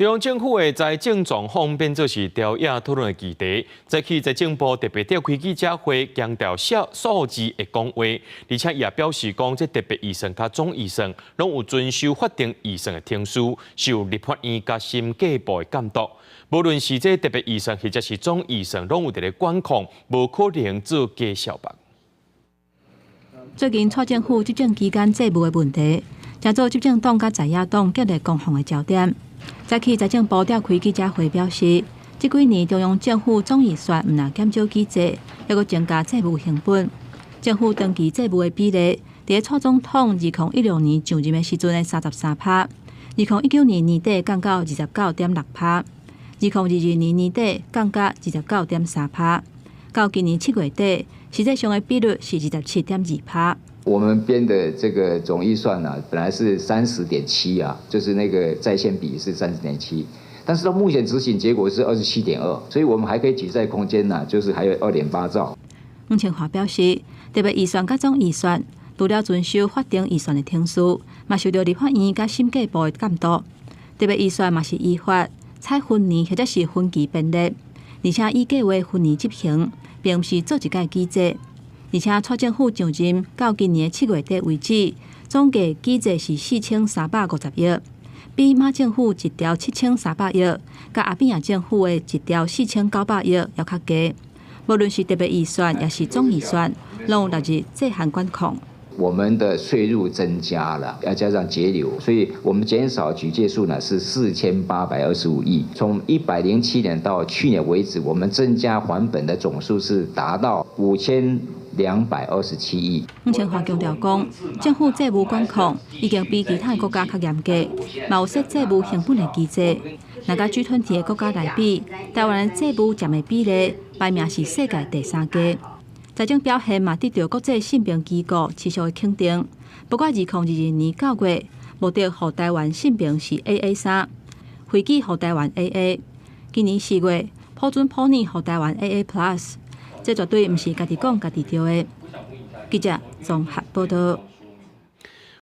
中央政府的財政狀況變做是朝野討論的議題。早起財政部特別召開記者會，強調數數字會講話，而且也表示講，這特別預算佮總預算攏有遵守法定預算的程序，受立法院佮審計部的監督。無論是這特別預算或者是總預算，攏有佇咧管控，無可能做假數目。最近蔡政府執政期間債務的問題，成做執政黨佮在野黨激烈攻防的焦點。早起財政部召開記者會表示，這幾年中央政府總預算毋但減少舉債，猶閣增加債務成本。政府長期債務的比例，佇蔡總統2016年上任的時陣的33趴，2019年年底降到29.6趴，2022年年底降到29.3趴，到今年7月底，實際上的比率是27.2趴。我們編的這個總預算呢，本來是三十點七啊，就是那個債限比是三十點七，但是到目前執行結果是27.2，所以我們還可以舉債空間呢，就是還有2.8兆。黃清華表示，特別預算佮總預算，除了遵守法定預算的程序，嘛受著立法院佮審計部的監督。特別預算嘛是依法採分年或者是分期編列，而且依計劃分年執行，並毋是做一擺舉債。而且蔡政府上任到今年7月底為止，總計舉債是4350億，比馬政府一兆7300億，佮阿扁政府的1兆4900億猶較低。無論是特別預算，抑是總預算，攏有納入債限管控。我們的稅入增加了，要加上節流，所以我們減少舉借數呢是4825億。從107年到去年為止，我們增加還本的總數是達到5227億。黃清華強調講，政府債務管控已經比其他國家較嚴格，嘛有設債務成本的機制。若佮 G20 的國家來比，台灣的債務佔的比例排名是世界第三低。財政表現嘛得著國際信評機構持續的肯定。不過，2022年9月，穆迪予台灣信評是 AA3，惠基予台灣 AA。今年4月，普尊普爾予台灣 AA+，這絕對毋是家己講家己著的。記者綜合報導。